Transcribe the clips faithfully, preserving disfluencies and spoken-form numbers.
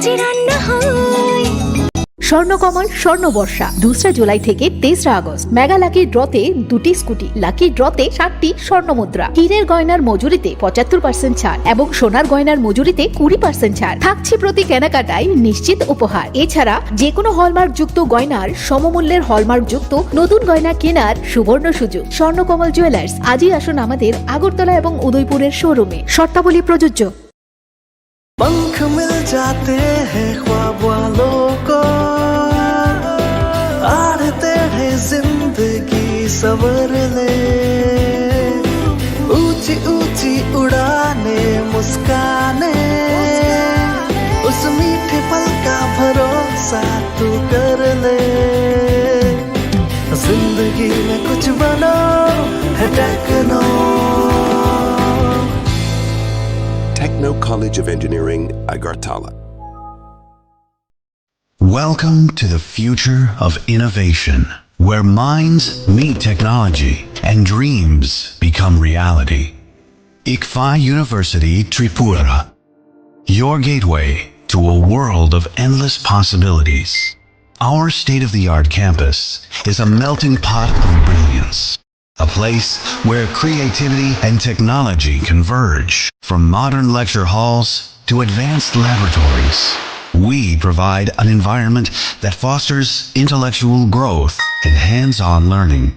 যে রান্না হয়। স্বর্ণকমল স্বর্ণবর্ষা, দোসরা জুলাই থেকে তেসরা আগস্ট। মেগা লাকি ড্রতে দুটি স্কুটি, লাকি ড্রতে সাতটি স্বর্ণ মুদ্রা, হীরের গয়নার মজুরিতে পঁচাত্তর পার্সেন্ট ছাড় এবং সোনার গয়নার মজুরিতে কুড়ি পার্সেন্ট ছাড়। থাকছে প্রতি কেনাকাটায় নিশ্চিত উপহার। এছাড়া যে কোনো হলমার্কযুক্ত গয়নার সমমূল্যের হলমার্কযুক্ত নতুন গয়না কেনার সুবর্ণ সুযোগ। স্বর্ণকমল জুয়েলার্স, আজই আসুন আমাদের আগরতলা এবং উদয়পুরের শোরুমে। শর্তাবলী প্রযোজ্য। पंख मिल जाते हैं ख्वाब वालों को, आड़ते हैं जिंदगी संवरने। ऊंची ऊंची उड़ाने, मुस्काने, उस मीठे पल का भरोसा तू कर ले। जिंदगी में कुछ बनो है techno. Techno College of Engineering, Agartala. Welcome to the future of innovation, where minds meet technology and dreams become reality. Ikfa University Tripura, your gateway to a world of endless possibilities. Our state-of-the-art campus is a melting pot of brilliance, a place where creativity and technology converge. From modern lecture halls to advanced laboratories, we provide an environment that fosters intellectual growth and hands-on learning.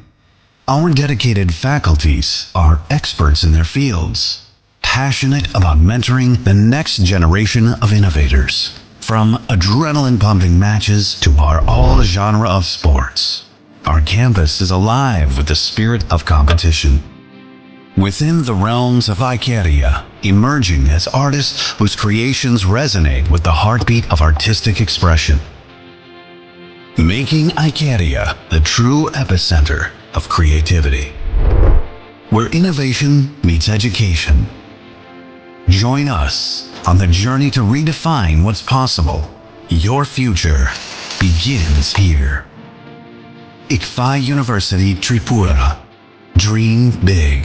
Our dedicated faculties are experts in their fields, passionate about mentoring the next generation of innovators. From adrenaline-pumping matches to our all-genre of sports, our campus is alive with the spirit of competition. Within the realms of Icaria, emerging as artists whose creations resonate with the heartbeat of artistic expression. Making Icaria the true epicenter of creativity, where innovation meets education. Join us on the journey to redefine what's possible. Your future begins here. Ikfa University Tripura. Dream big.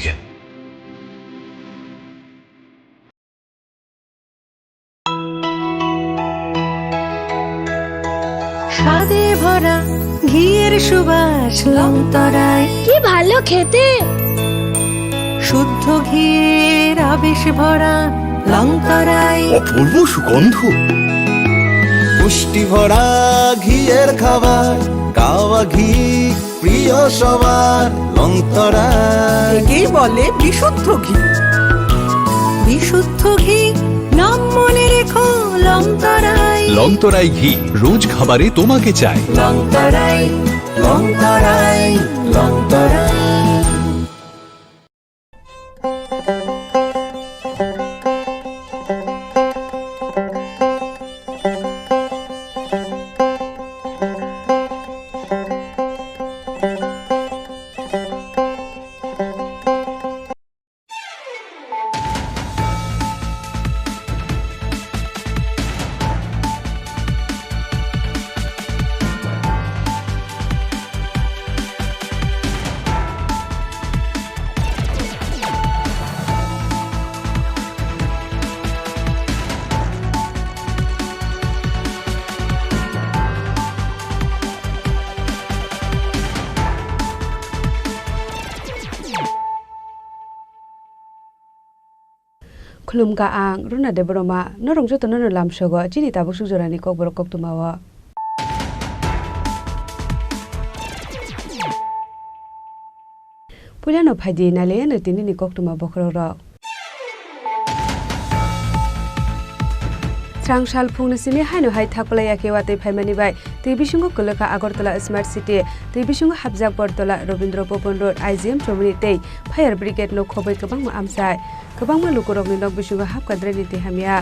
স্বাদে ভরা ঘিয়ের সুবাস লংতরায়। কি ভালো খেতে! শুদ্ধ ঘিয়ের আবেশ ভরা লংতরায়। অপূর্ব সুগন্ধ। পুষ্টি ভরা ঘিয়ের খাবার, গাওয়া ঘি প্রিয় সবার লংতরায়। একেই বলে বিশুদ্ধ ঘি। বিশুদ্ধ ঘি, নাম মনে রেখো লংতরায়। লংতরাই ঘি, রোজ খাবারে তোমাকে চাই। লংতরায়, লংতরায়, Longtharai. Khulumkha ang Runa Debbarma, norok jotono no lamsogo chini tabuk suk jorani kokborok koktwmao. Puilano phaidi nailaiano tinini koktwma bokhorokrok. Srang sal phungni simi haino hai thakulaiya khe watwi phaimani bai twi bisingo kwlwkha Agartala Smart City. Twi bisingo hapjak Bortola, Rabindra Bhaban Road, I G M chomoni tei Fire Brigade no khobwi kwbangma amchai. Kwbangma lukurokni nok bisingo hapkha drainni twi hamya.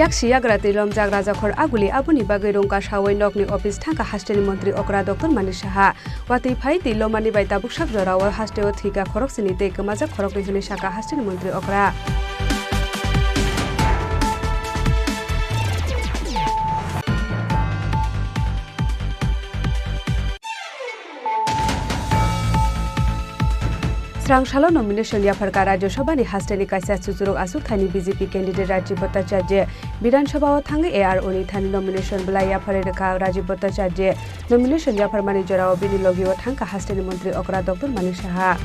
Yaksi yagra twi lomjak Rajakhor Aguli, aboni bagwi rungka sawi nokni office thangkha hasteni montri okra Doctor Manik Saha. Watwi phai twi lomani bai tabuk sak jorao hasteo thwikha khoroksini tei kwmajak khoroknwi hwnwi sakha hasteni montri okra. Srang salo nomination yapharkha Rajya Sabhani hasteni kaisa chuchuruk aswk thani B J P candidate Rajiv Bhattacharya. Bidhan Sabha o thangwi A R oni thani nomination bwlai yapharwi rwkha Rajiv Bhattacharya. Nomination yapharmani jorao bini logi o thangkha hasteni montri okra Doctor Manik Saha.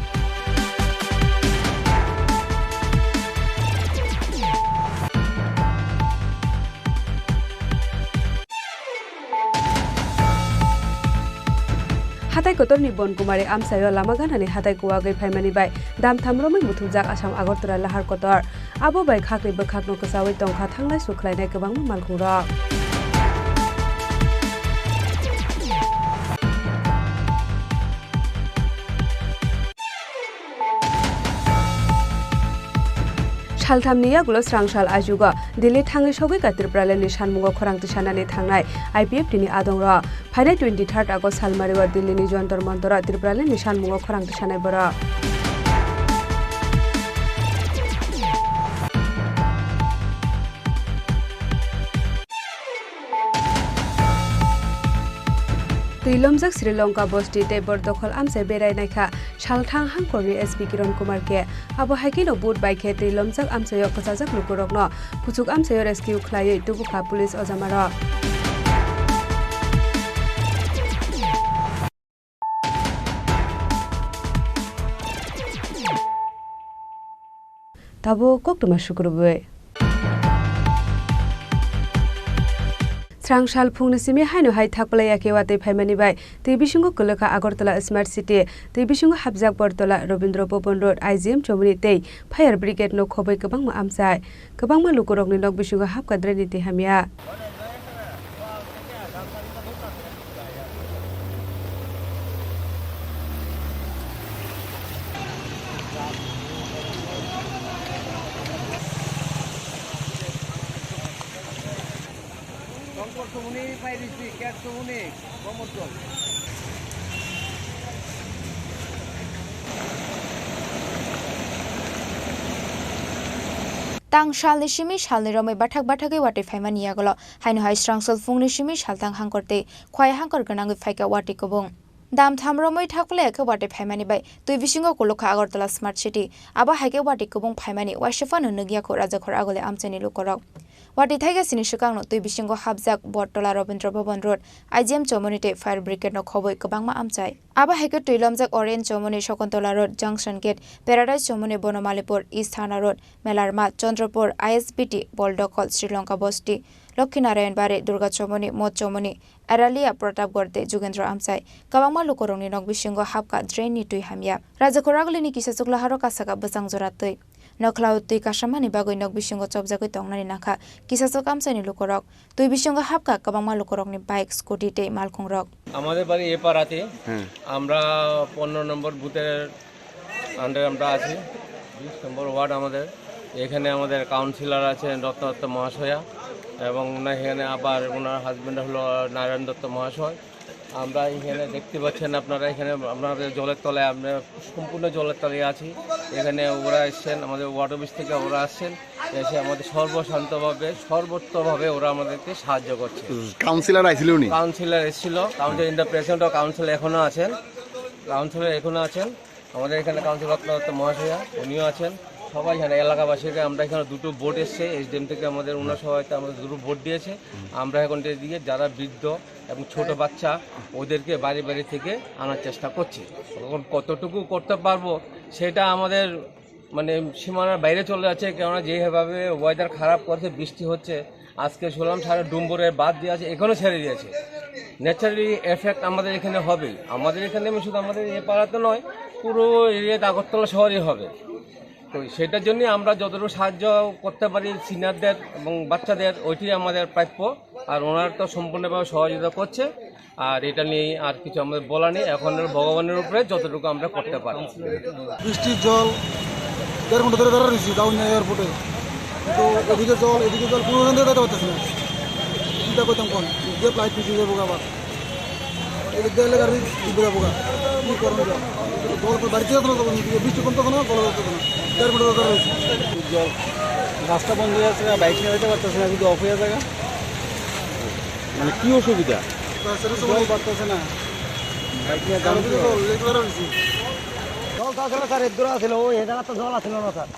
Hatai kotorni Bonkumari amchaio lama ganani hatai kuwagwi phaimani bai damtham romwi muthubjak Assam Agartala lahar kotor. Abo bai khakni bwkhakno kwchaui tongkha thanglai sukhlainai kwbangma malkhungrok. Salthamni yagulo srang sal ajugo Delhi thangwi sogwi ka Tripuralandni sanmungo khorang tisanani thangnai I P F T ni adongrok. Phainai twenty third August salmario Delhini Jontor Montoro Tripuralandni sanmungo khorang tisanai borok. Twi lomjak Sri Lanka bosti tei bordokhol amchai berai naikha Salthang hangkorni S P Kiran Kumar khe. Abo hai kheno boat bai khe twi lomjak amchaio kwchajak lukurokno kuchuk amchaio rescue khlaiwi tubukha police ojamarok. Tabuk koktwma sukrubwi. Srang sal phungni simi haino hai thakpalai ya khe watwi phaimani bai twi bisingo kwlwkha Agartala Smart City, twi bisingo hapjak Bortola, Rabindra Bhaban Road, I G M Chomoni tei Fire Brigade no khobwi kwbangma amchai. Kwbangma lukurokni nok bisingo hapkha drainni twi hamya. Tang salni simi salni romwi bathak bathagwi watwi phaimani yagulo, haino hai srang sal phungni simi salthang hangkor tei khwaya hangkor gwnangwi phaikha watwi kubung. Dam tham romwi thakpalai ya khe watwi phaimani bai twi bisingo kulukha Agartala Smart City. Abo hai khe watwi kubung phaimani waisa phano nukya kho Rajakhor Aguli amchaini lukurok. Watwi thaikha sini swkangno twi bisingo hapjak Bortola Rabindra Bhaban Road, I G M Chomoni tei Fire Brigade no khobwi kwbangma amchai. Abo hai khe twi lomjak Orange Chomoni, Shakuntala Road, Junction Gate, Paradise Chomoni, Bonomalipur, East Thana Road, Melarma, Chandrapur, I S B T, Boldokhol, Sri Lanka Bosti, Lokhi Narayan Bari, Durga Chomoni, Mod Chomoni, Aralia, Pratapgarh tei Jugendra amchai. Kwbangma lukurokni nok bisingo hapkha drainni twi hamya. Rajakhor Agulini kisachuk laharo kasaka bwchang jora twi. Nokhlao twi kasamani bagwi nok bisingo chopjagwi tongnani nangkha kisachuk amchaini lukurok. Twi bisingo hapkha kwbangma lukurokni bike, scooty tei malkhungrok. আমাদের বাড়ি এ পাড়াতে। হ্যাঁ। আমরা পনেরো নম্বর বুথের আন্ডারে আমরা আছি, বিশ নম্বর ওয়ার্ড আমাদের। এখানে আমাদের কাউন্সিলর আছেন রত্ন দত্ত মহাশয়া, এবং ওনার এখানে আবার ওনার হাজব্যান্ড হলো নারায়ণ দত্ত মহাশয়। আমরা এখানে দেখতে পাচ্ছেন আপনারা, এখানে আপনাদের জলের তলায়, আমরা সম্পূর্ণ জলের তলায় আছি। এখানে ওরা এসছেন, আমাদের ওয়ার্ড অফিস থেকে ওরা আসছেন, এসে আমাদের সর্বশান্তভাবে, সর্বত্রভাবে ওরা আমাদেরকে সাহায্য করছে। কাউন্সিলর আইছিল উনি? কাউন্সিলর এসেছিল, councillor in the present, councillor এখনো আছেন, কাউন্সিলর এখনো আছেন। আমাদের এখানে কাউন্সিলর রত্ন দত্ত মহাশয়া, উনিও আছেন। সবাই এখানে এলাকাবাসীকে, আমরা এখানে দুটো বোট এসছে, এসডিএম থেকে আমাদের ওনার সহায়তা, আমাদের দুটো বোট দিয়েছে। আমরা এখন দিয়ে যারা বৃদ্ধ এবং ছোট বাচ্চা, ওদেরকে বাড়ি বাড়ি থেকে আনার চেষ্টা করছি। এখন কতটুকু করতে পারবো, সেটা আমাদের মানে সীমানার বাইরে চলে যাচ্ছে, কেননা যেভাবে ওয়েদার খারাপ করছে, বৃষ্টি হচ্ছে, আজকে শুনলাম সারা ডুম্বুরে বাঁধ দিয়ে আছে, এখনো ছেড়ে দিয়েছে। ন্যাচারালি এফেক্ট আমাদের এখানে হবেই। আমাদের এখানে শুধু আমাদের এ পাড়াতে নয়, পুরো এরিয়াতে আগরতলা শহরই হবে। তো সেটার জন্য আমরা যতটুকু সাহায্য করতে পারি সিনিয়রদের এবং বাচ্চাদের, ওইটাই আমাদের প্রাপ্য। আর ওনারা তো সম্পূর্ণভাবে সহযোগিতা করছে। আর এটা নিয়ে আর কিছু আমাদের বলা নেই, এখন ভগবানের উপরে যতটুকু আমরা করতে পারি। বৃষ্টির জল দেড় ঘন্টা ধরে দাঁড়া রয়েছি দাউনিয়া এয়ারপোর্টে, তো এদিকে জল এদিকে জল, কোনো ওখান থেকে যেতে পারতেছি না। চিন্তা করতাম কোন যে ফ্লাইট পিছিয়ে যাবো আবার, এদিক দিয়ে এলে গাড়ি ডুবে যাবো গা। কী করবো? জল তো বাড়িতে যেতে না, তখন এদিকে বৃষ্টি কমতেছে না, জল যাচ্ছে না। দেড় ঘন্টা ধরে দাঁড়া রয়েছি। জল, রাস্তা বন্ধ হয়ে যাচ্ছে, বাইক নিয়ে যেতে পারতেছে না, যদি অফ হয়ে যায়। মানে কি অসুবিধা? জল বাড়তেছে না। বাইক নিয়ে যাবো কি করে? জল তো আসলে স্যার, এর দূরে আসলে, ওই জায়গা তো জল আসলে না স্যার,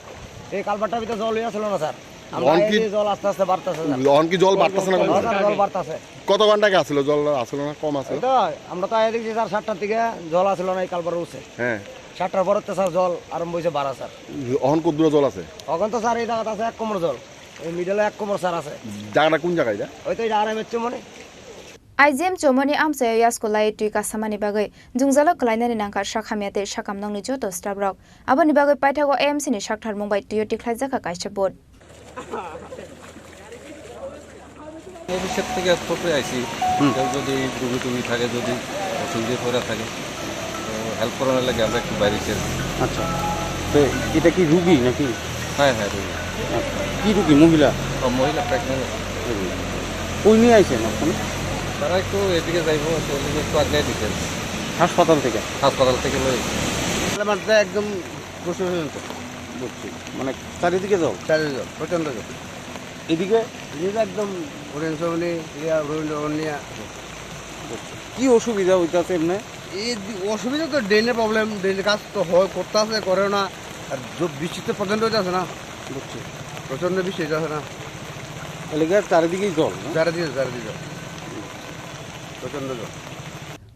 এই কালভার্টটার ভিতরে জল হয়ে আসলে না স্যার। আমরা অন কি, এই যে জল আস্তে আস্তে বাড়তেছে স্যার। অন কি জল বাড়তেছে না কোনো? হ্যাঁ স্যার, জল বাড়তেছে। কত ঘন্টা আগে আসছিল জল? আসছিল না, কম আসছিল? এই তো, আমরা তো আগে দেখছি স্যার, সাতটার দিকে জল আসছিল না এই কালভার্ট উঠছে। হ্যাঁ। সাতটার পরে তো স্যার জল আরম্ভ হয়েছে বাড়া স্যার। অহন কত দূরে জল আছে? অখন তো স্যার এই জায়গাতে আছে এক কোমর জল, এই মিডলে এক কোমর স্যার আছে। জায়গাটা কোন জায়গায় এটা? ওই তো এটা আরামের চুমনি। I G M Chomoni amchaio yasku lai twi kasamani bagwi jwngjalo kwlainani nangkha sak hamya tei sakam nokni joto staff rok. Aboni bagwi paithago A M C ni sakthar mung bai twi tikhlaijak kha kaisa board. অফিসের থেকে এয়ারপোর্টে আইছি। হুম। কেউ যদি রুগী টুগী থাকে, যদি অসুবিধা করে থাকে, তো হেল্প করানোর লাগে আমরা একটু বাইরে এসে আছি। আচ্ছা, তো এটা কি রুগী নাকি? হ্যাঁ, হ্যাঁ, রুগী। আচ্ছা, কি রুগী? মহিলা? ও, মহিলা প্রেগনেন্ট। কই নিয়ে আইছেন আপনারা? তারা একটু এদিকে যাইবো, তো ওদিকে একটু আগে দিচ্ছেন। হাসপাতাল থেকে? হাসপাতাল থেকে লই। মানে একদম গোসল পর্যন্ত। বুঝছি, মানে চারিদিকে জল? চারিদিকে জল, প্রচণ্ড জল। এদিকে? এদিকে একদম হরিণ সবনি, ইয়া, রবীন্দ্র বন নিয়ে। বুঝছি। কি অসুবিধা হইতাছে এমনি? এই দি-, অসুবিধা তো ড্রেনের প্রবলেম, ড্রেনের কাজ তো হয়, করতে আছে, করে না, আর জ-, বৃষ্টিতে প্রচণ্ড হইতাছে না। বুঝছি। প্রচণ্ড বৃষ্টি হইতাছে না। এলাকার চারিদিকেই জল, না? চারিদিকে, চারিদিকে জল। প্রচণ্ড জল।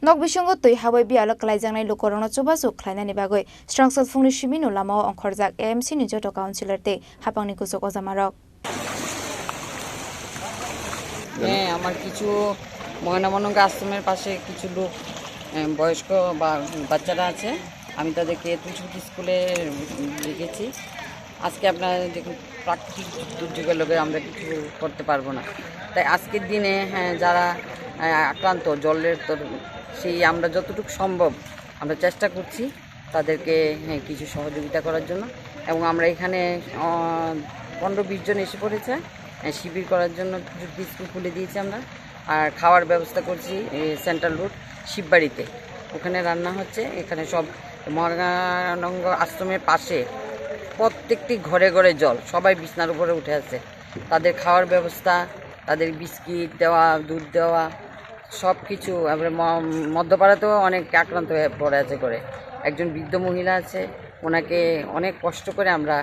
Nok bisingo twi habai biyalo kwlaijaknai lukurokno chubachu khlainani bagwi Srangsal phungni simi no lamao ongkhorjak A M C ni joto councillor tei hapangni kuchuk ojamarok. হ্যাঁ, আমার কিছু ময়নামনঙ্গ আশ্রমের পাশে কিছু লোক, আহ, বয়স্ক বা বাচ্চারা আছে, আমি তাদেরকে তুলসী স্কুলে, উম, রেখেছি। আজকে আপনারা দেখুন, প্রাকৃতিক দুর্যোগের লগে আমরা কিছু করতে পারবো না। তাই আজকের দিনে, হ্যাঁ, যারা, আহ, আক্রান্ত জলের, তো সেই আমরা যতটুকু সম্ভব আমরা চেষ্টা করছি তাদেরকে, হ্যাঁ, কিছু সহযোগিতা করার জন্য। এবং আমরা এখানে, আহ, পনেরো বিশ জন এসে পড়েছে, আহ, শিবির করার জন্য কিছু স্কুল খুলে দিয়েছি আমরা। আর খাওয়ার ব্যবস্থা করছি, এ, সেন্ট্রাল রোড শিববাড়িতে, ওখানে রান্না হচ্ছে। এখানে সব মহানঙ্গ আশ্রমের পাশে প্রত্যেকটি ঘরে ঘরে জল, সবাই বিছনার উপরে উঠে আছে। তাদের খাওয়ার ব্যবস্থা, তাদের বিস্কিট দেওয়া, দুধ দেওয়া, সব কিছু। তারপরে ম-, মধ্যপাড়াতেও অনেক আক্রান্ত হয়ে পড়ে আছে করে। একজন বৃদ্ধ মহিলা আছে, ওনাকে অনেক কষ্ট করে আমরা,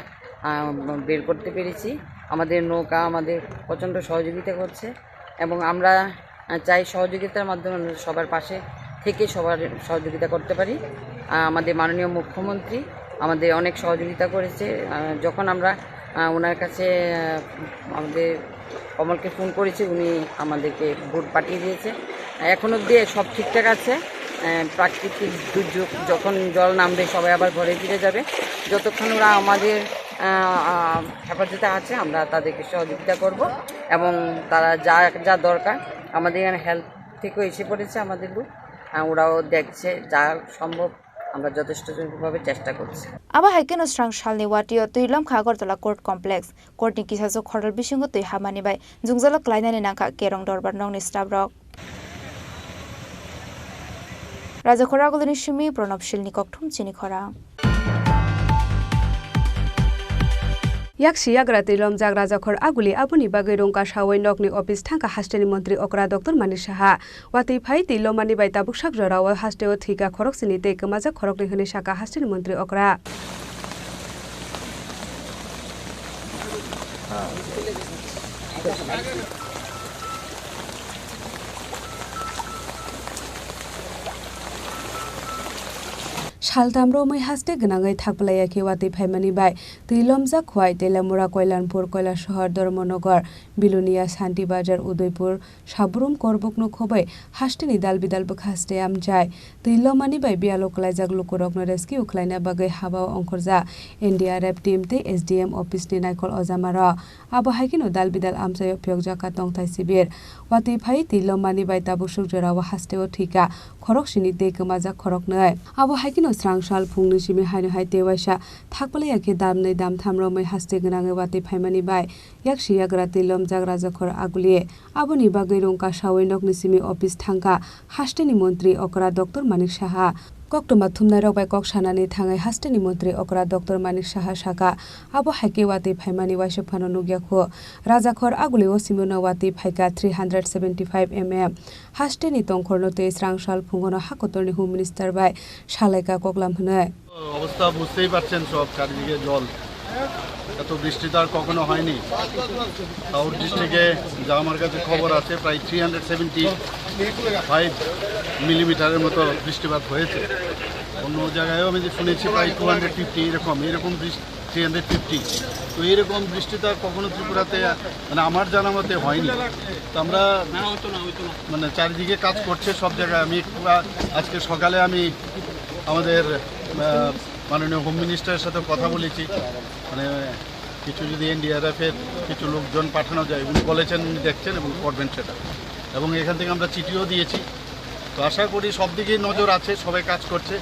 আহ, বের করতে পেরেছি। আমাদের নৌকা আমাদের প্রচণ্ড সহযোগিতা করছে। এবং আমরা, আহ, চাই সহযোগিতার মাধ্যমে আমরা সবার পাশে থেকে সবার সহযোগিতা করতে পারি। আহ, আমাদের মাননীয় মুখ্যমন্ত্রী আমাদের অনেক সহযোগিতা করেছে। আহ, যখন আমরা, আহ, ওনার কাছে, আহ, আমাদের কমলকে ফোন করেছি, উনি আমাদেরকে বোট পাঠিয়ে দিয়েছে। এখন অবধি সব ঠিকঠাক আছে। আহ, প্রাকৃতিক দুর্যোগ যখন জল নামবে, সবাই আবার ঘরে ফিরে যাবে। যতক্ষণ ওরা আমাদের, আহ, আহ, হেফাজতে আছে, আমরা তাদেরকে সহযোগিতা করব এবং তারা যা যা দরকার, আমাদের এখানে হেল্প থেকেও এসে পড়েছে আমাদের লোক, আহ, ওরাও দেখছে, যা সম্ভব আমরা যথেষ্টভাবে চেষ্টা করছি। Abo hai kheno Srangsalni watio twi lomkha Agartala Court Complex. Court ni kisachwk hotel bisingo twi habmani bai jwngjalo kwlainani nangkha Kerong Dorbar nokni staff rok. Rajakhor Agulini simi Pranab Shilni kokthum chini khorang. Yaksi yagra twi lomjak Rajakhor Aguli aboni bagwi rungka sawi nokni office thangkha hasteni montri okra Doctor Manik Saha. Watwi phai twi lomani bai tabuk sak jorao hasteo thwika khoroksini tei kwmajak khoroknwi hwnwi sakha hasteni montri okra. Saltam romwi haste gwnangwi thakpalaiya khe watwi phaimani bai twi lomjak Khowai, Teliamura, Koilanpur, Kailasahar, Dharmanagar, Bilonia, Santi Bazar, Udaipur, Sabrum Korbukno khobwi hasteni dal bidal bwkha haste amjai. Twi lomani bai biyalo kwlaijak lukurokno rescue khlaina bagwi habao ongkhorjak N D R F team tei S D M office ni naikol ojamarok. Abo hai kheno dal bidal amchaio phiyokjak kha tongthai sibir. Watwi phai twi lomani bai tabuk suk jorao hasteo thwikha khoroksini tei kwmajak khoroknwi. Abo hai kheno Srangsal phungni simi haino hai tei waisa thakpalaiya khe damnwi damtham romwi haste gwnangwi watwi phaimani bai yaksi yagra twi lomjak Rajakhor Aguli. Aboni bagwi rungka sawi nokni simi office thangkha hasteni montri okra Doctor Manik Saha. Koktwma thumnairok bai kok sanani thangwi hasteni montri okra Doctor Manik Saha sakha, abo hai khe watwi phaimani waisa phano nukya khu. Rajakhor Aguli o simi no watwi phaikha three hundred seventy five M M. Hasteni tongkhorno tei Srangsal phungono ha kotorni Home Minister bai salaikha koklam hwnwi. অবস্থা বুঝতেই পারছেন, সব চারিদিকে জল। এত বৃষ্টি তো আর কখনো হয়নি। সাউথ ডিস্ট্রিক্টে যা আমার কাছে খবর আছে, প্রায় থ্রি হান্ড্রেড সেভেন্টি ফাইভ মিলিমিটারের মতো বৃষ্টিপাত হয়েছে। অন্য জায়গায়ও আমি যে শুনেছি প্রায় টু হান্ড্রেড ফিফটি, এরকম এরকম বৃষ্টি, থ্রি হান্ড্রেড ফিফটি। তো এরকম বৃষ্টি তো আর কখনো ত্রিপুরাতে, মানে, আমার জানা মতে হয়নি। তো আমরা, মানে, চারিদিকে কাজ করছে সব জায়গায়। আমি একটু আ-, আজকে সকালে আমি আমাদের আহ, মাননীয় হোম মিনিস্টারের সাথে কথা বলেছি, মানে, কিছু যদি এনডিআরএফ এর কিছু লোকজন পাঠানো যায়, উনি বলেছেন, উনি দেখছেন এবং করবেন সেটা। এবং এখান থেকে আমরা চিঠিও দিয়েছি। তো আশা করি সব দিকেই নজর আছে, সবাই কাজ করছে,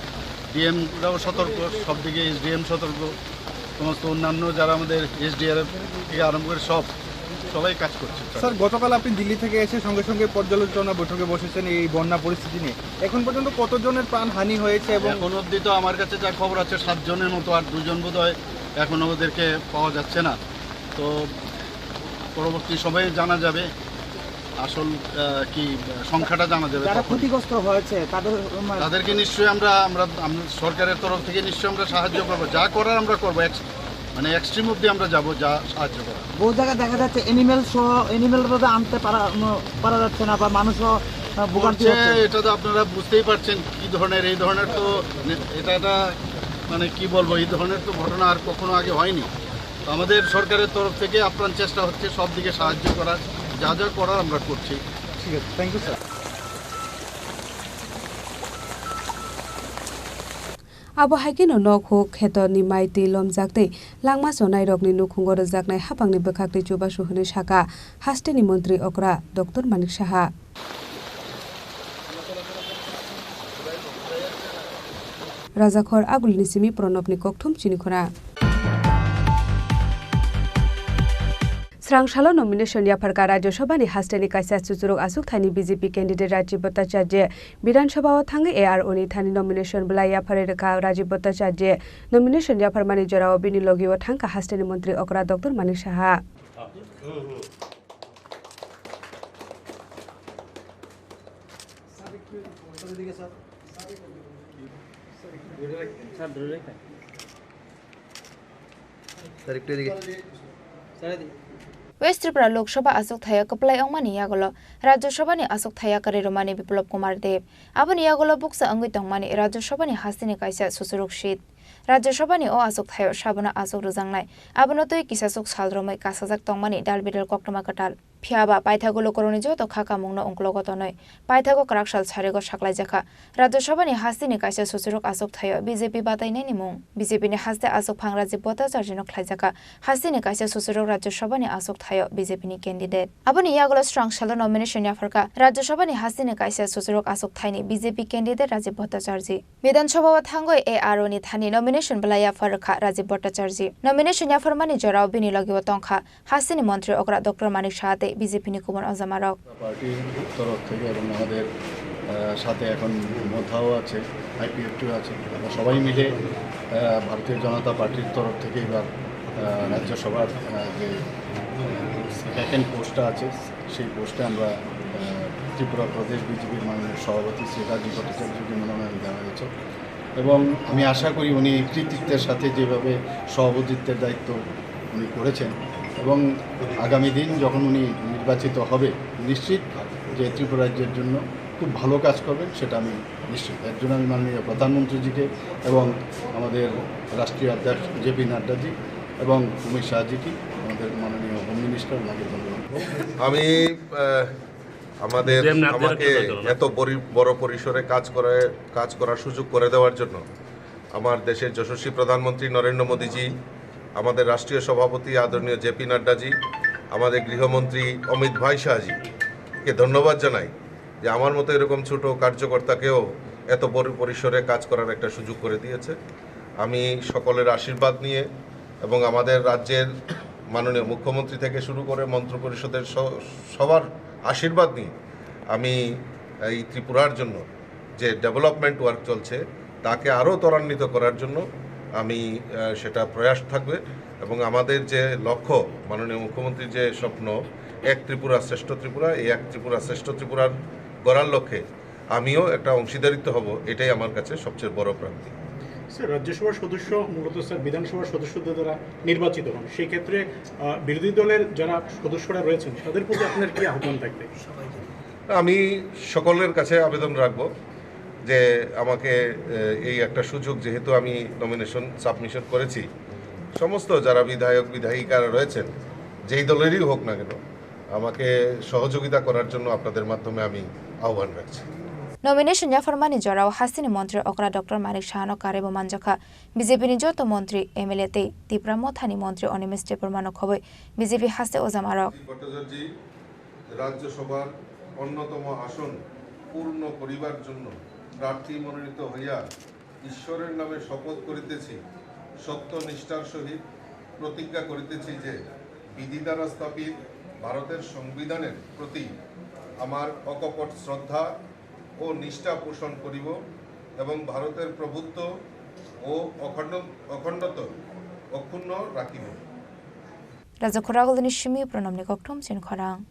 ডিএমরাও সতর্ক, সব দিকে এসডিএম সতর্ক, সমস্ত অন্যান্য যারা আমাদের এসডিআরএফ থেকে আরম্ভ করে সব, সবাই কাজ করছে। স্যার, গতকাল আপনি দিল্লি থেকে এসে সঙ্গে সঙ্গে পর্যালোচনা বৈঠকে বসেছেন এই বন্যা পরিস্থিতি নিয়ে। এখন পর্যন্ত কতজনের প্রাণহানি হয়েছে এবং এখন অবধি তো আমার কাছে যা খবর আছে, সাতজনের মতো, আর দুজন বোধহয় এখনো ওদেরকে পাওয়া যাচ্ছে না। তো পরবর্তী সময়ে জানা যাবে আসল, আহ, কি, আহ, সংখ্যাটা জানা যাবে যারা তখন। ক্ষতিগ্রস্ত হয়েছে তাদের, মানে, তাদেরকে নিশ্চয়ই আমরা, আমরা, আমরা সরকারের তরফ থেকে নিশ্চয়ই আমরা সাহায্য করবো, যা করার আমরা করবো। এক মানে, এক্সট্রিম অবধি আমরা যাব, যা সাহায্য করা। বহু জায়গায় দেখা যাচ্ছে অ্যানিমেল সহ, অ্যানিমেল ভাবে আনতে পারা, উম, পারা যাচ্ছে না বা মানুষও, আহ, ভোগান্তি হচ্ছে, হচ্ছে। এটা তো আপনারা বুঝতেই পারছেন কি ধরনের, এই ধরনের তো নে-, এটা একটা, মানে, কি বলবো, এই ধরনের তো ঘটনা আর কখনো আগে হয়নি। তো আমাদের সরকারের তরফ থেকে আপ্রাণ চেষ্টা হচ্ছে সব দিকে সাহায্য করার, যা যা করার আমরা করছি। ঠিক আছে, thank you sir. Abo hai kheno nok huk khetorni mai twi lomjak tei langma chonairokni nukhungo rwjaknai haphangni bwkhaktwi chubasu hwnwi sakha hasteni montri okra Doctor Manik Saha. Rajakhor Agulini simi Pranobni kokthum chini khuna. Srang salo nomination yapharkha Rajya Sabhani hasteni kaisa susurok achukthani B J P candidate Rajiv Bhattacharya. Bidhan Sabha o thangwi A R O ni thani nomination bwlai yapharwi rwkha Rajiv Bhattacharya. Nomination yapharmani jorao bini logi o thangkha hasteni montri okra Doctor Manik Saha. West Tripura Lok Sabha achukthai o kwplai wngmani yagulo Rajya Sabhani achukthai yakarwi rwmani Biplab Kumar Deb. Aboni yagulo bukcha wngwi tongmani Rajya Sabhani hasteni kaisa susurok seat. Rajya Sabhani o achukthai o sabono achuk rwjaknai. Abono twi kisachuk sal romwi kasajak tongmani dal bidal koktwma kwtal. Phiya ba, paithago lukurokni joto kha kamungno ungklogo tonwi paithago kwrak sal sarigo saklaijakha. Rajya Sabhani hasteni kaisa susurok achukthai o B J P batainaini mung. B J P ni haste achukphang Rajiv Bhattacharjino khlaijakha. Hasteni kaisa susurok Rajya Sabhani achukthai o B J P ni candidate. Aboni yagulo srang salo nomination yapharkha Rajya Sabhani hasteni kaisa susurok achukthaini B J P candidate Rajiv Bhattacharjee. Bidhan Sabha o thangwi A R O ni thani nomination bwlai yaphar rwkha Rajiv Bhattacharjee. Nomination yapharmani jorao bini logi o tongkha hasteni montri okra Doctor Manik Saha tei B J P ni kubun ojamarok. পার্টির তরফ থেকে এবং আমাদের, আহ, সাথে এখন মথাও আছে, আইপিএফটিও আছে। আমরা সবাই মিলে, আহ, ভারতীয় জনতা পার্টির তরফ থেকে এবার, আহ, রাজ্যসভার, আহ, যে ভ্যাকেন্ট পোস্টটা আছে, সেই পোস্টে আমরা, আহ, ত্রিপুরা প্রদেশ বিজেপির মাননীয় সভাপতি শ্রী রাজীব ভট্টাচার্যকে মনোনয়ন দেওয়া হয়েছে। এবং আমি আশা করি উনি কৃতিত্বের সাথে যেভাবে সভাপতিত্বের দায়িত্ব উনি করেছেন এবং আগামী দিন যখন উনি নির্বাচিত হবে, নিশ্চিত যে ত্রিপুরা রাজ্যের জন্য খুব ভালো কাজ করবেন, সেটা আমি নিশ্চিত। এর জন্য আমি মাননীয় প্রধানমন্ত্রীজিকে এবং আমাদের রাষ্ট্রীয় অধ্যক্ষ জেপি নাড্ডাজি এবং অমিত শাহজিকে, আমাদের মাননীয় হোম মিনিস্টার, ওনাকে ধন্যবাদ। আমি, আহ, আমাদের, আমাকে এত পরি-, বড় পরিসরে কাজ করে, কাজ করার সুযোগ করে দেওয়ার জন্য আমার দেশের যশস্বী প্রধানমন্ত্রী নরেন্দ্র মোদীজি, আমাদের রাষ্ট্রীয় সভাপতি আদরণীয় জেপি নাড্ডাজি, আমাদের গৃহমন্ত্রী অমিত ভাই শাহজিকে ধন্যবাদ জানাই যে আমার মতো এরকম ছোট কার্যকর্তাকেও এত বড় পরিসরে কাজ করার একটা সুযোগ করে দিয়েছে। আমি সকলের আশীর্বাদ নিয়ে এবং আমাদের রাজ্যের মাননীয় মুখ্যমন্ত্রী থেকে শুরু করে মন্ত্রিপরিষদের স-, সবার আশীর্বাদ নিয়ে আমি এই ত্রিপুরার জন্য যে ডেভেলপমেন্ট ওয়ার্ক চলছে, তাকে আরও ত্বরান্বিত করার জন্য আমি, আহ, সেটা প্রয়াস থাকবে। এবং আমাদের যে লক্ষ্য, মাননীয় মুখ্যমন্ত্রীর যে স্বপ্ন, এক ত্রিপুরা শ্রেষ্ঠ ত্রিপুরা, এই এক ত্রিপুরা শ্রেষ্ঠ ত্রিপুরার গড়ার লক্ষ্যে আমিও একটা অংশীদারিত্ব হব, এটাই আমার কাছে সবচেয়ে বড় প্রাপ্তি। স্যার, রাজ্যসভার সদস্য মূলত স্যার বিধানসভার সদস্যদের দ্বারা নির্বাচিত হন। সেই ক্ষেত্রে, আহ, বিরোধী দলের যারা সদস্যরা রয়েছেন তাদের প্রতি আপনার কি আহ্বান থাকবে? আমি সকলের কাছে আবেদন রাখব যে আমাকে, এ, এই একটা সুযোগ, যেহেতু আমি নমিনেশন সাবমিশন করেছি, সমস্ত যারা বিধায়ক বিধায়িকারা রয়েছেন, যেই দলেরই হোক না কেন, আমাকে সহযোগিতা করার জন্য আপনাদের মাধ্যমে আমি আহ্বান রাখছি। Nomination yapharmani jorao hasteni montri okra Doctor Manik Sahano karwi bo manjakha. B J P ni joto montri, M L A tei Tipra Mothani montri Animesh Debbarmano khobwi B J P haste ojamarok. Bhattacharya রাজ্যসভার অন্যতম আসন পূর্ণ করিবার জন্য প্রার্থী মনোনীত হইয়া ঈশ্বরের নামে শপথ করিতেছি, সত্যনিষ্ঠার সহিত প্রতিজ্ঞা করিতেছি যে বিধি দ্বারা স্থাপিত ভারতের সংবিধানের প্রতি আমার অকপট শ্রদ্ধা ও নিষ্ঠা পোষণ করিব এবং ভারতের প্রভুত্ব ও অখণ্ড-, অখণ্ডত্ব অক্ষুণ্ণ রাখিব। Raja khoragulni simi pronomni kokthum sin khorang.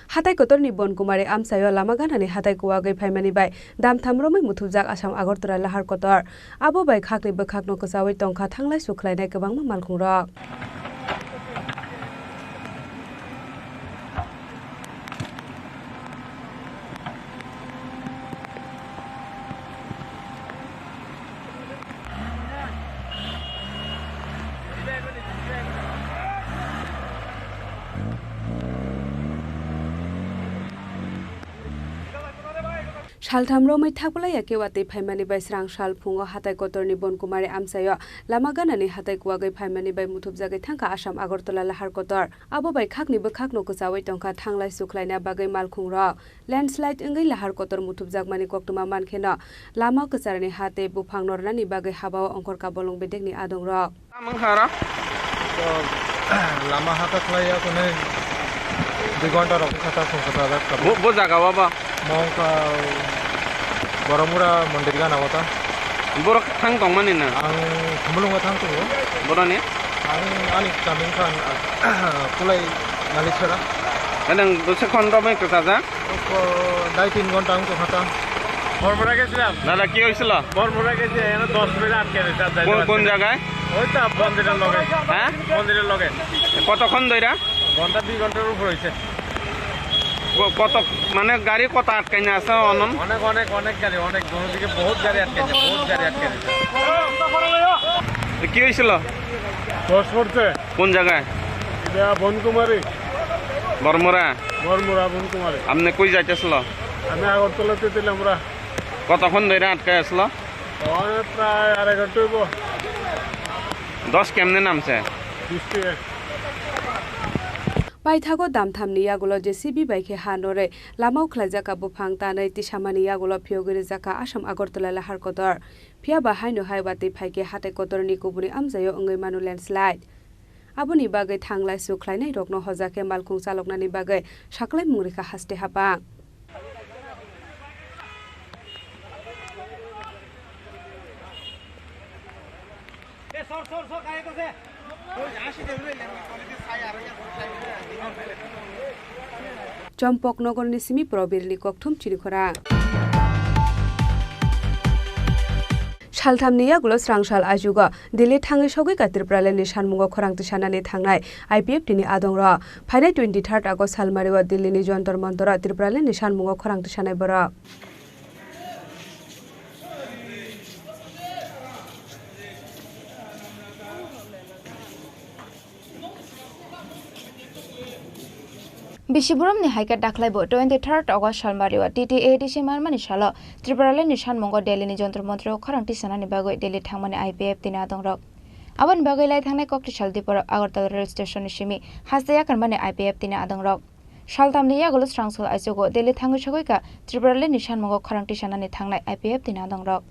Hatai kotorni Bonkumari amchaio lama ganani hatai kuwagwi phaimani bai damtham romwi muthubjak Assam Agartala lahar kotor. Abo bai khakni bwkhakno kwchaui tongkha thanglai sukhlainai kwbangma malkhungrok. Saltham romwi thakpalaiya kewatwi phaimani bai srang sal phungo hatai kotorni Bonkumari amchaio lama ganani hatai kuwagwi phaimani bai muthubjagwi thangkha Assam Agartala lahar kotor. Abo bai khakni bwkhakno kwchaui tongkha thanglai sukhlaina bagwi malkhungrok. Landslide wngwi lahar kotor muthubjakmani koktwma mankheno lama kwcharni ha tei buphang nornani bagwi habao ongkhorkha bolong bedekni adongrok. Tamo wngkha oro? To, lama hata khlai ya kwnwi dui ghonta rok kha ta khung kha ta jak ta. Bo, bo jaga o ba? Mo wngkha Boromura mondir gana o ta. Borok thang tongmani na? Ang Khumulwngo thang tongo. Boroni? Ang ani kami wngkha Kulai Nalisara. Nang dose khon romwi kwchajak? Dai tin ghonta wng tongkha ta. বরমুড়া গেছিলাম। দাদা, কি হয়েছিল? বরমুড়া গেছি, এখানে দশ মিনিট আটকে রয়েছে, আর যাইতে কোন, পারছি কোন না। জায়গায়? ওই তো মন্দিরের লগে। হ্যাঁ? মন্দিরের লগে। কতক্ষণ ধইরা? ঘন্টা, দুই ঘন্টার উপর হয়েছে। ক-, কত, মানে, গাড়ি কত আটকাইনা আছে অনন? অনেক, অনেক, অনেক গাড়ি, অনেক দূর দিকে বহুত গাড়ি আটকাইছে, বহুত গাড়ি আটকাইছে। কি হয়েছিল? দশ পড়ছে। কোন জায়গায়? এটা বনকুমারী। বরমুড়া? বরমুড়া, বনকুমারী। আপনি কই যাইতেছিল? আমি আগরতলাতে ছিলাম আমরা। কতক্ষণ ধরে আটকে আসলো? অনেক প্রায় আড়াই ঘন্টা হইব। দশ কেমনে নামছে? বৃষ্টি। Paithago damthamni yagulo J C B bai khe ha norwi lama ukhlaijak buphang tanwi tisamani yagulo phiyogwi rijak kha Assam Agartala lahar kotor. Phiya ba haino hai watwi phai khe hatai kotorni kubuni amchaio wngwi mano landslide. Aboni bagwi thanglai sukhlainairokno hoja khe malkhung chaloknani bagwi saklaimung rikha haste hapang. Chompoknogorni simi Probirni kokthum chini khorang. Salthamni yagulo srangsal aichugo Delhi thangwi sogwi ka Tripuralandni sanmungo khorang tisanani thangnai I P F T ni adongrok. Phainai twenty third August salmario Delhini Jontor Montoro Tripuralandni sanmungo khorang tisanai borok. Bisi boromni hai khe dakhlaibo twenty third August salmario T T A D C manmani salo Tripuralandni sanmungo Delhini Jontor Montoro khorang tisanani bagwi Delhi thangmani I P F T ni adongrok. Aboni bagwi lai thangnai kokti sal diporok Agartala rail station ni simi haste yakarmani I P F T ni adongrok. Saltamni yagulo srangsal aichugo Delhi thangwi sogwi ka Tripuralandni sanmungo khorang tisanani thangnai I P F T ni adongrok.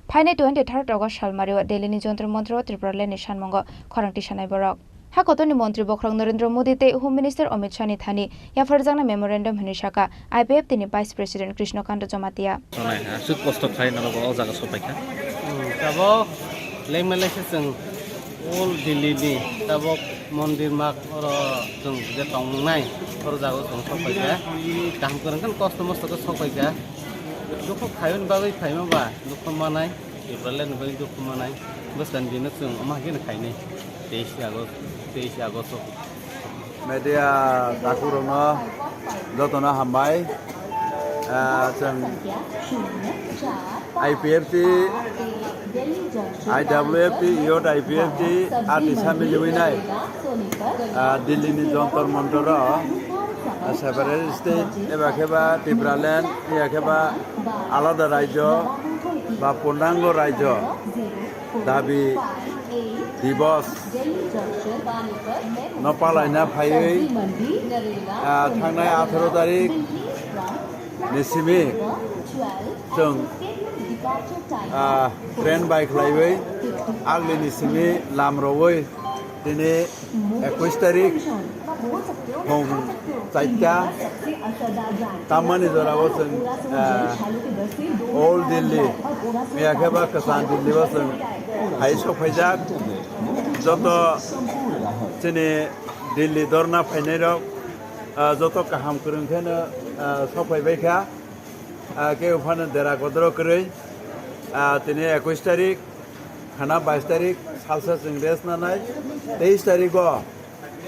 Phainai twenty third August salmario Delhini Jontor Montoro Tripuralandni sanmungo khorang tisanai borok. Ha kotorni montri bokhorok Narendra Modi tei Home Minister Amit Shahni thani yapharjaknai memorandum hwnwi sakha I P F T ni Vice President Krishna Kanta Jamatia. Sonai, aswk kosto khai norok o jaga sopaikha. Hmm, tabok lengma lengse chwng Old Delhi ni tabok mondir mak oro chwng je tongnai oro jaga o chwng sopaikha. Kaham kwrwng khe kosto mosto khe sopaikha. Dukhu khaiyoni bagwi phaima ba, dukhu manai, Tipraland ni bagwi dukhu manai, bwskango bini chwng omo hai kheno khainai, teis August, teis August o. Media takhuk rokno jotono hambai. Ah, chwng I P F T, I W F T, Youth I P F T, R T samil wngwi nai. Ah, Delhi ni Jantar Mantar o, ah, separate state, eba khe ba Tipraland, eba khe ba alada rajyo ba purnango rajyo dabi divos no palaina phaiwi, ah, thangnai atharo tarik ni simi chwng, ah, train bai khlaiwi agli ni simi lam rwui tini ekush tarik phung chaita tammani jorao chwng, ah, Old Delhi, miya khe ba kwcham Delhi o chwng hai sok phaijak. Joto chini Delhi dorna phainai rok, ah, joto kaham kwrwng kheno, ah, sok phai bai kha. Ah, kebo phano dera kodro kwrwi, ah, tini ekush tarik, khana bais tarik, salsa chwng rest nanai, teis tarik o,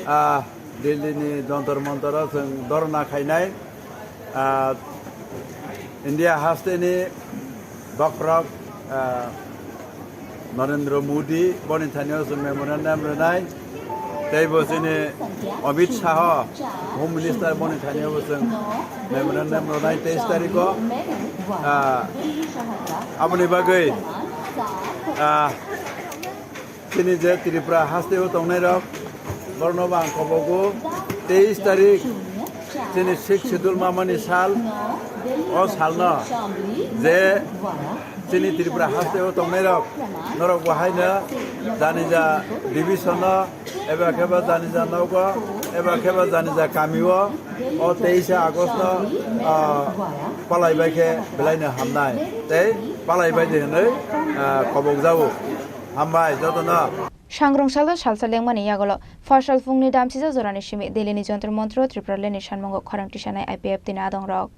ah, Delhi ni Jantar Mantar o chwng dorna khainai. Ah, India haste ni bokhorok, ah, Narendra Modi boni thani o chwng memorandum rwnai, tei bo chini Amit Shah, Home Minister boni thani o bo chwng memorandum rwnai teis tarik o. Ah, aboni bagwi, ah, chini je Tripura haste o tongnai rok, borno bo ang kobogo teis tarik chini Sixth Schedule mamani sal, o salno je chini Tripura haste o tongnai rok, norok bo haino janija division o, eba khe ba janija nogo, eba khe ba janija kami o, o teisa August no, ah, palai bai khe belai no hamnai tei palai bai di hinwi, ah, kobok jago. Hambai jotono. Sangrong salo salsa lengmani yagulo, phasal phungni damchijak jorani simi Delhi ni Jantar Mantar o Tipraland ni sanmungo khorang tisanai I P F T ni adongrok.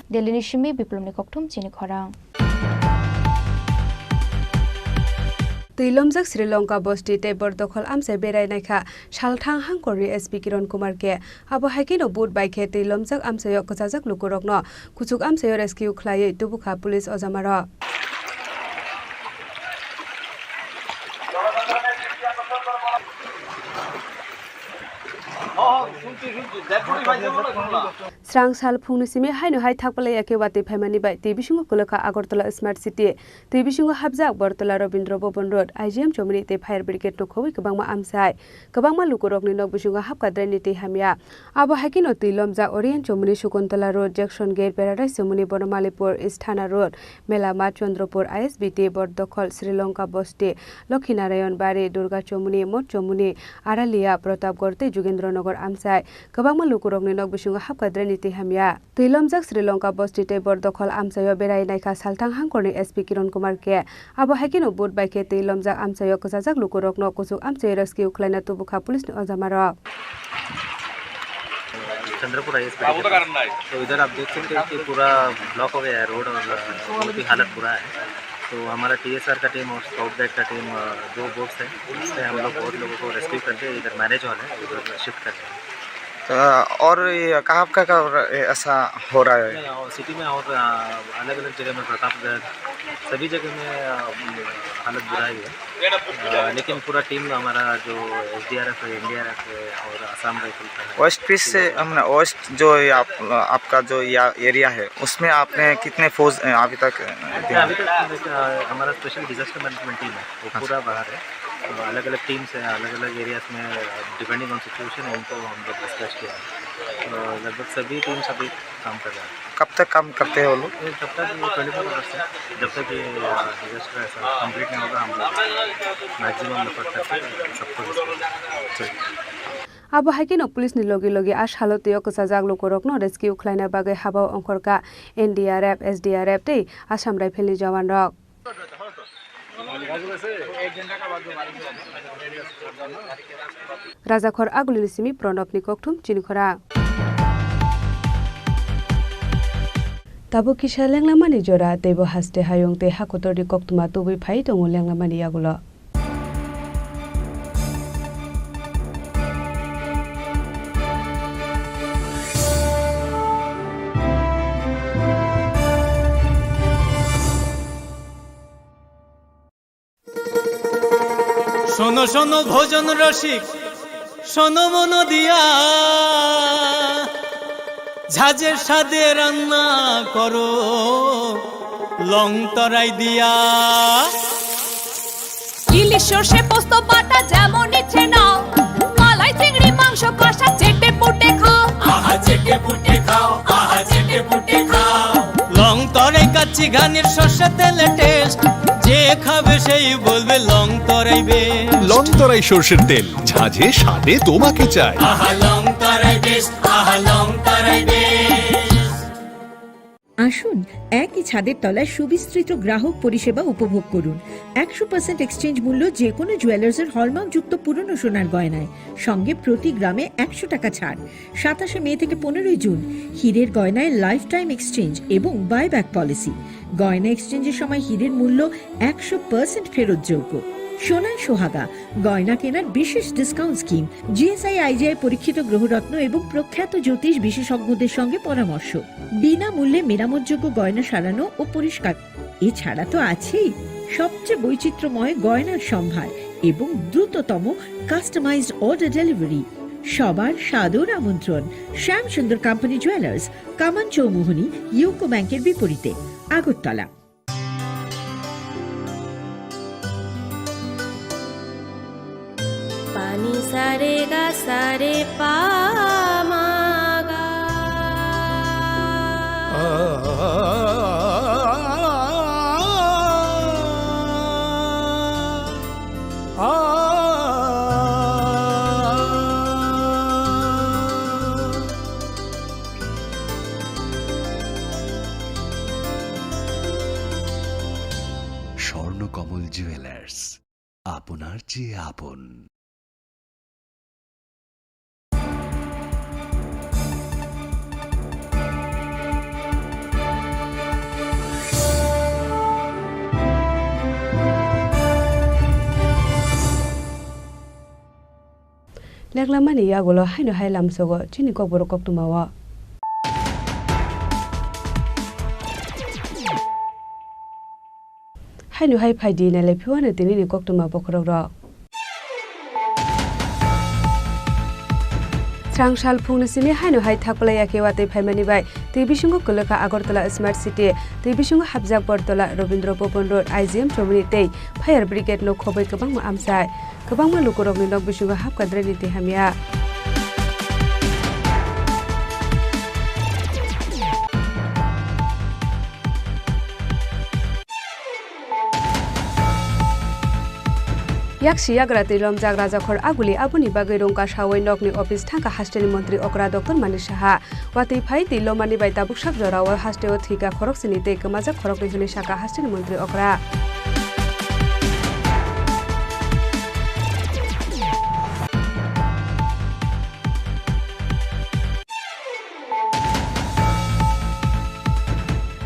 Delhi ni simi Biplomni kokthum chini khorang. Twi lomjak Sri Lanka bosti tei bordokhol amchai berai naikha salthang hangkorni S P Kiran Kumar K. Abo hai kheno boat bai khe twi lomjak amchaio kwchajak lukurokno kuchuk amchaio rescue khlaiwi tubukha police ojamarok. Srang sal phungni simi haino hai thakpalai ya khe watwi phaimani bai twi bisingo kwlwkha Agartala Smart City. Twi bisingo hapjak Bortola Rabindra Bhavan Road, I G M Chomoni tei Fire Brigade no khobwi kwbangma amchai. Kwbangma lukurokni nok bisingo hapkha drainni twi hamya. Abo hai kheno twi lomjak Oriyan Chomoni, Shakuntala Road, Jackson Gate, Paradise Chomoni, Bonomalipur East Thana Road, Mela Mat, Chandrapur I S B T, Bordokhol, Sri Lanka Bosti, Lokhinarayan Bari, Durga Chomoni, Moth Chomoni, Aralia, Pratapgarh tei Jugendra Nagar amchai. Kwbangma lukurokni nok bisingo hapkha drainni twi hamya. Twi lomjak Sri Lanka bosti tei Bordokhol amchaio berai naikha salthang hangkorni S P Kiran Kumar K. Abo hai kheno boat bai khe twi lomjak amchaio kwchajak lukurokno kuchuk amchaio rescue khlaina tubukha police ni ojamarok. Chandrapur I S P तो इधर आप देख सकते हैं कि पूरा ब्लॉक हो गया है रोड और बहुत ही हालत बुरा है। तो हमारा टी एस आर का टीम और स्काउट गाइड का टीम, अ, दो बोट्स है, इससे हम लोग बहुत लोगों को रेस्क्यू करके इधर मैरिज हॉल है, उधर शिफ्ट कर रहे हैं। तो और ये कहाँ, कहाँ, कहाँ ऐसा हो रहा है? नहीं, और सिटी में और, आ, अलग-अलग जगह में, प्रतापगढ़, सभी जगह में, आ, हालत बुरा ही है। आ, लेकिन पूरा टीम हमारा जो एस डी आर एफ है, एन डी आर एफ है और आसाम राइफल का है। वेस्ट पीस से, हम ना, वेस्ट जो ये आप, आपका जो या एरिया है, उसमें आपने कितने फोर्स, अ, अभी तक, अ, दिया? अभी तक, अ, हमारा स्पेशल डिजास्टर मैनेजमेंट टीम है, वो अच्छा। पूरा बाहर है। तो अलग-अलग टीम्स हैं, अलग-अलग एरियाज में, अ, डिपेंडिंग ऑन सिचुएशन, उनको हम लोग डिस्कस किया है। तो लगभग सभी टीम्स अभी काम कर रहे हैं। कब तक काम करते हैं वो लोग? ये जब तक ये ट्वेंटी फ़ोर आवर्स है, जब तक ये, अ, डिजास्टर ऐसा कंप्लीट नहीं होगा, हम लोग मैक्सिमम एफर्ट करके सबको रेस्क्यू करेंगे। Abo hai kheno police ni logi logi a salo twi o kwchajak lukurokno rescue khlaina bagwi habao ongkhorkha N D R F, S D R F tei Assam Rifle ni jawan rok. Rajakhor Agulini simi Pranabni kokthum chini khorang. Tabuk kisa lenglamani jora, teibo haste hayung tei hakotorni koktwma tubui phai tongo lenglamani yagulo. শোনো শোনো ভোজন রসিক, শোনো মন দিয়া, ঝাঁঝে স্বাদে রান্না করো লং তরাই দিয়া। ইলিশ সর্ষে পোস্ত বাটা যেমন ইচ্ছে নাও, মালাই চিংড়ি মাংস কষা চেটে পুটে খাও। আহা চেটে পুটে খাও, আহা চেটে পুটে খাও। লং তরাই কাচ্চি ঘানির সর্ষে তেলে টেস্ট, যে খাবে সেই বলবে লং তরাই বেস্ট। লং তরাই সর্ষের তেল, ঝাঁঝে স্বাদে তোমাকে চাই। আহা লং তরাই বেস্ট, আহা লং তরাই বেস্ট। আসুন, একই ছাদের তলায় সুবিস্তৃত গ্রাহক পরিষেবা উপভোগ করুন। একশো পার্সেন্ট এক্সচেঞ্জ মূল্য যে কোনো জুয়েলার্সের হলমার্কযুক্ত পুরনো সোনার গয়নায়, সঙ্গে প্রতি গ্রামে একশো টাকা ছাড়। সাতাশে মে থেকে পনেরোই জুন, হীরের গয়নায় লাইফ টাইম এক্সচেঞ্জ এবং বাইব্যাক পলিসি। গয়না এক্সচেঞ্জের সময় হীরের মূল্য একশো পার্সেন্ট ফেরতযোগ্য। সোনায় সোহাগা, গয়না কেনার বিশেষ ডিসকাউন্ট স্কিম, জিএসআই আইজিআই পরীক্ষিত গ্রহরত্ন এবং প্রখ্যাত জ্যোতিষ বিশেষজ্ঞদের সঙ্গে পরামর্শ। বিনামূল্যে মেরামতযোগ্য গয়না সারানো ও পরিষ্কার। এছাড়া তো আছেই সবচেয়ে বৈচিত্র্যময় গয়নার সম্ভার এবং দ্রুততম কাস্টমাইজড অর্ডার ডেলিভারি। সবার সাদর আমন্ত্রণ শ্যামসুন্দর কোম্পানি জুয়েলার্স, কামান চৌমুহনী, ইউকো ব্যাংকের বিপরীতে, Agartala. Pani sare ga sare pa ma ga. Swarnakamal jewellers, আপনার চেয়ে আপন। Lenglamani yagulo haino hai lamsogo chini kokborok koktwmao. Haino hai phaidi nailai phiwano tinini koktwma bokhorokrok. Srang sal phungni simi haino hai thakpalai yakhe watwi phaimani bai twi bisingo kwlwkha Agartala Smart City, twi bisingo hapjak Bortola, Rabindra Bhavan Road, I G M Chowmuni tei Fire Brigade no khobwi kwbangma amchai. Kwbangma lukurokni nok bisingo hapkha drainni twi hamya. Yaksi yagra twi lomjak Rajakhor Aguli, aboni bagwi rungka sawi nokni office thangkha hasteni montri okra Doctor Manik Saha. Watwi phai twi lomani bai tabuk sak jorao hasteo thwikha khoroksini tei kwmajak khoroknwi hwnwi sakha hasteni montri okra.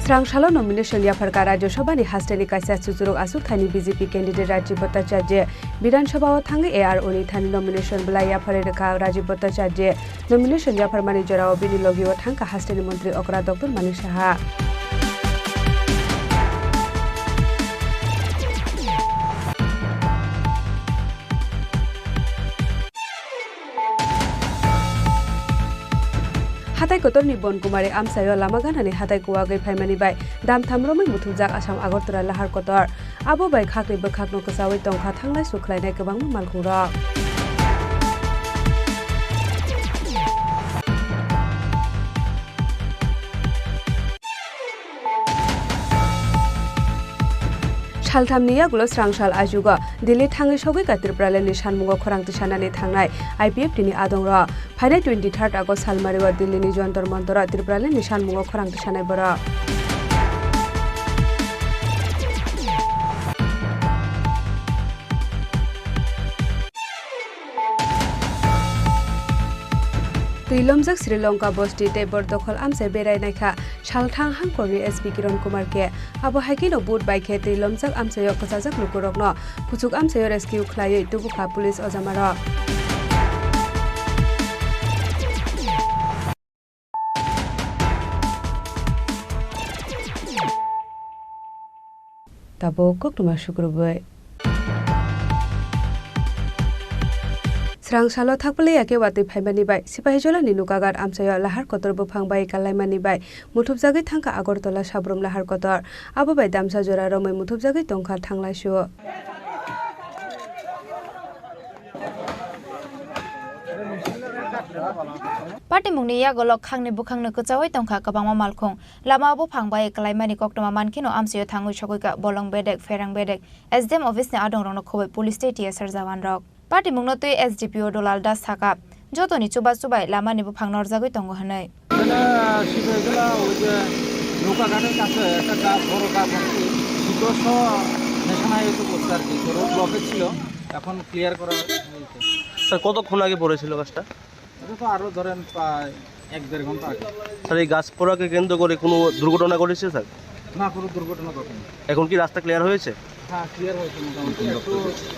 Srang salo nomination yapharkha Rajya Sabhani hasteni kaisa chuchuruk achukthani B J P candidate Rajiv Bhattacharya. Bidhan Sabha o thangwi A R O ni thani nomination bwlai yapharwi rwkha Rajiv Bhattacharya. Nomination yapharmani jorao bini logio thangkha hasteni montri okra Doctor Manik Saha. Hatai kotorni Bonkumari amchaio lama ganani hatai kuwagwi phaimani bai damtham romwi muthubjak Assam Agartala lahar kotor. Abo bai khakni bwkhakno kwchawi tongkha thanglai sukhlainai kwbangma malkhungrok. Salthamni yagulo srang sal ajugo Delhi thangwi sogwi ka Tripuralandni sanmungo khorang tisanani thangnai I P F T ni adongrok. Phainai twenty third August salmario Delhini Jantar Mantaro Tripuralandni sanmungo khorang tisanai borok. Twi lomjak Sri Lanka bosti tei bordokhol amchai berai naikha salthang hangkorni S P Kiran Kumar khe. Abo hai kheno boat bai khe twi lomjak amchaio kwchajak lukurokno kuchuk amchaio rescue khlaiwi tubukha police ojamarok. Tabuk koktwma sukrubwi. Srang salo thakpalai ya khe watwi phaimani bai Sipahijolani Nukagar amchaio lahar kotor buphang bai kalaimani bai muthupjagwi thangkha Agartala Sabrum lahar kotor. Abo bai damsa jora romwi muthupjagwi tongkha thanglaisu. Patimungni yagulo khangni bukhangno kwchaui tongkha kwbangma malkhung. Lama o buphang bai kwlaimani koktwma mankheno amchaio thangwi sogwikha bolong bedek, pherang bedek, S D M office ni adongrokno khoboi police tei T S R jawan rok. Patimungno twi S D P O Dolal Das sakha, jotoni chuba chubai lamani buphang norjagwi tongo hwnwi. এখানে শিবজলা ওই যে নৌকাঘাটের কাছে একটা গাছ, বড় গাছ আছে, দুর্ধর্ষ ন্যাশনাল হাইওয়ে তো করছে আর কি, তো রোড ব্লকেজ ছিল, এখন ক্লিয়ার করা হয়েছে। স্যার, কতক্ষণ আগে পড়েছিল গাছটা? এটা তো আরো ধরেন প্রায় এক দেড় ঘন্টা আগে। স্যার, এই গাছ পড়াকে কেন্দ্র করে কোনো দুর্ঘটনা ঘটেছে স্যার? না, কোনো দুর্ঘটনা ঘটেনি। এখন কি রাস্তা ক্লিয়ার হয়েছে? হ্যাঁ, ক্লিয়ার হয়েছে মোটামুটি। একটু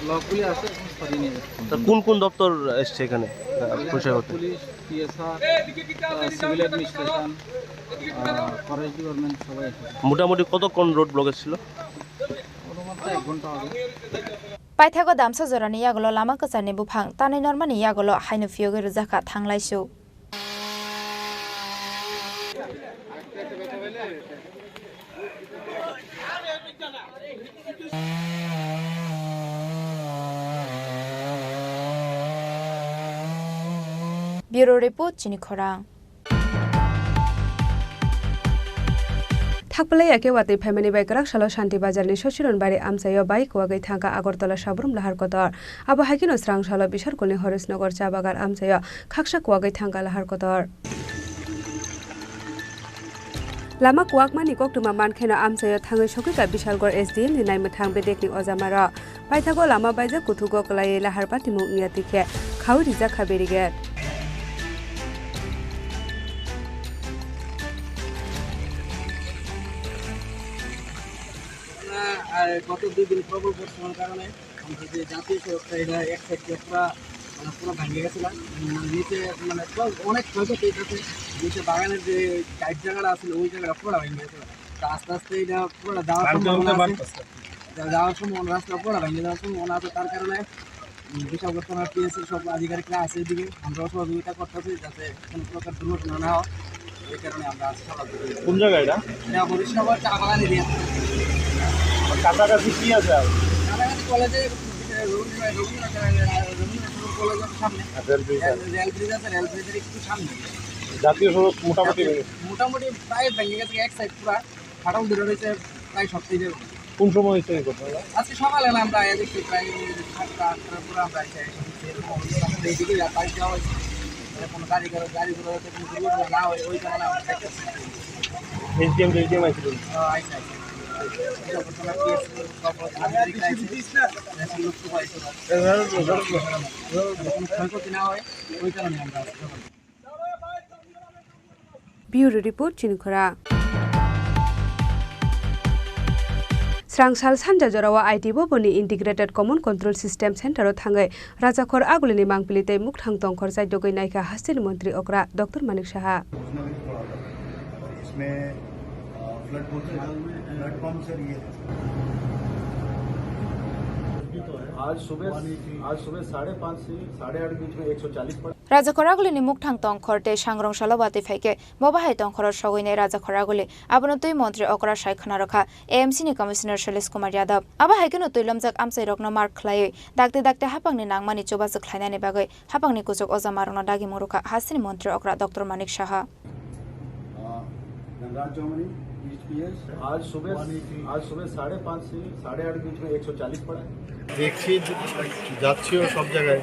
লকগুলি আছে, এখন সরিয়ে নিয়ে যাচ্ছে। স্যার, কোন কোন দপ্তর এসছে এখানে, আহ, এখানে পরিষ্কার করতে? পুলিশ, T S R, আহ, সিভিল অ্যাডমিনিস্ট্রেশন, আহ, ফরেস্ট ডিপার্টমেন্ট সবাই এসেছে। মোটামুটি কতক্ষণ রোড ব্লকেজ ছিল? মোটামুটি এক ঘন্টা হবে। Paithago damsa jorani yagulo lama kwcharni buphang tanwi normani yagulo haino phiyogwi rwjakha thanglaisu. Bureau Report, Chini Khorang. Thakpalai ya khe watwi phaimani bai kwrak salo Shanti Bazar ni Sosiron Bari amchaio bike wagwi thangkha Agartala Sabrum lahar kotor. Abo hai kheno srang salo Bisharkulni Horisnagar cha bagan amchaio khaksa kwagwi thangkha lahar kotor. Lama kwakmani koktwma mankheno amchaio thangwi sogwikha Bishalgarh S D M ni naimwthang bedekni ojamarok. Paithago lama baijak kuthugo kwlaiwi lahar patimung wngya twi khe khaui rijak kha barricade. আমরা, আহ, গত দুই দিন প্রবল বর্ষণের কারণে আমরা যে জাতীয় সড়কটা, এটা এক সাইড দিয়ে পুরা, মানে, পুরো ভেঙে গেছিল। উম, মানে, নিচে, মানে, পুরো অনেক ক্ষয়ক্ষতি হয়েছে। নিচে বাগানের যে সাইড জায়গাটা আছিল, ওই জায়গাটা পুরো ভেঙে গেছিল। তো আস্তে আস্তে এটা পুরো যাওয়ার সম্ভাবনা আছে। যা-, যাওয়ার সম্ভাবনা, রাস্তা পুরো ভেঙে যাওয়ার সম্ভাবনা আছে। তার কারণে, উম, বিশালগড় থানার P S সব আধিকারিকরা আছে এদিকে, আমরাও সহযোগিতা করতেছি যাতে কোনো প্রকার দুর্ঘটনা না হয়। এই কারণে আমরা আছি সকাল থেকে। কোন জায়গা এটা? এটা হরিশনগর চা বাগান এরিয়া। কাছাকাছি কি আছে আর? কাছাকাছি কলেজে, রবীন্দ্র, রবীন্দ্র, রবীন্দ্রনাথ কলেজের সামনে। আর রেল ব্রিজ আছে? রেল, রেল ব্রিজ আছে, রেল ব্রিজের একটু সামনে। জাতীয় সড়ক মোটামুটি ভেঙে? মোটামুটি প্রায় ভেঙে গেছে, এক সাইড পুরা ফাটল ধরে রয়েছে, প্রায় সব সাইডে। কোন সময় হয়েছে এই ঘটনাটা? আজকে সকালে না, আমরা এদিকে প্রায় সাতটা, আটটার পরে আমরা এসে, এসে দেখছি এরকম অবস্থা। আমরা এইদিকে বাড়ি যাওয়া হয়েছে, মানে কোনো গাড়ি ঘোড়া, গাড়ি ঘোড়া যাতে কোনো দুর্ঘটনা না হয়, ওই কারণে আমরা দেখতেছি। এসডিএম, এসডিএম আইছিল? হ্যাঁ, আইসে, আইসে। এটা ঘটনা কি আছে? তারপর আধিকারিক আইসে, এসে লোক তো পাইছে না। কোনো ক্ষয়ক্ষতি না হয়, ওই কারণে আমরা আসছি সকালে। Bureau Report, Chini Khorang. Srang sal sanja jorao I T Boboni Integrated Common Control System Center o thangwi Rajakhor Agulini mangpili tei mukthang tongkhor chaidogwi naikha hasteni montri okra Doctor Manik Saha. इसमें, अ, flood protection, platform sir ये है। आज सुबह, आज सुबह साढ़े पाँच से साढ़े आठ के बीच में एक सौ चालीस पड़ा। Rajakhor Agulini mukthang tongkhor tei sangrong salo watwi phaikhe bo bahai tongkhoro sogwinai Rajakhor Aguli, abono twi montri okra sai khwna rwkha A M C ni Commissioner Shailesh Kumar Yadav. Abo hai kheno twi lomjak amchairokno mark khlaiwi dakti dakti hapangni nangmani chubachu khlainani bagwi hapangni kuchuk ojamarokno dagimung rwkha hasteni montri okra Doctor Manik Saha. Ganga चौमनी, east PS. आज सुबह, आज सुबह साढ़े पाँच से साढ़े आठ के बीच में एक सौ चालीस पड़ा। দেখছি যে, যাচ্ছিও সব জায়গায়।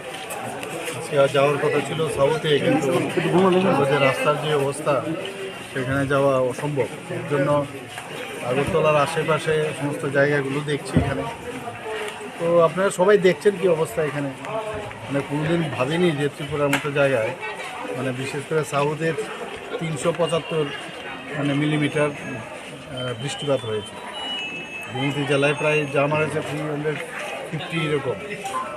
আজকে আর যাওয়ার কথা ছিল সাউথে, কিন্তু যে রাস্তার যে অবস্থা, সেখানে যাওয়া অসম্ভব। এর জন্য আগরতলার আশেপাশে সমস্ত জায়গাগুলো দেখছি এখানে। তো আপনারা সবাই দেখছেন কি অবস্থা এখানে। মানে, কোনোদিন ভাবিনি যে ত্রিপুরার মতো জায়গায় মানে বিশেষ করে সাউথের তিনশো পঁচাত্তর মানে মিলিমিটার আহ, বৃষ্টিপাত হয়েছে। গোমতী জেলায় প্রায় জমা হয়েছে থ্রি হান্ড্রেড ফিফটি এরকম।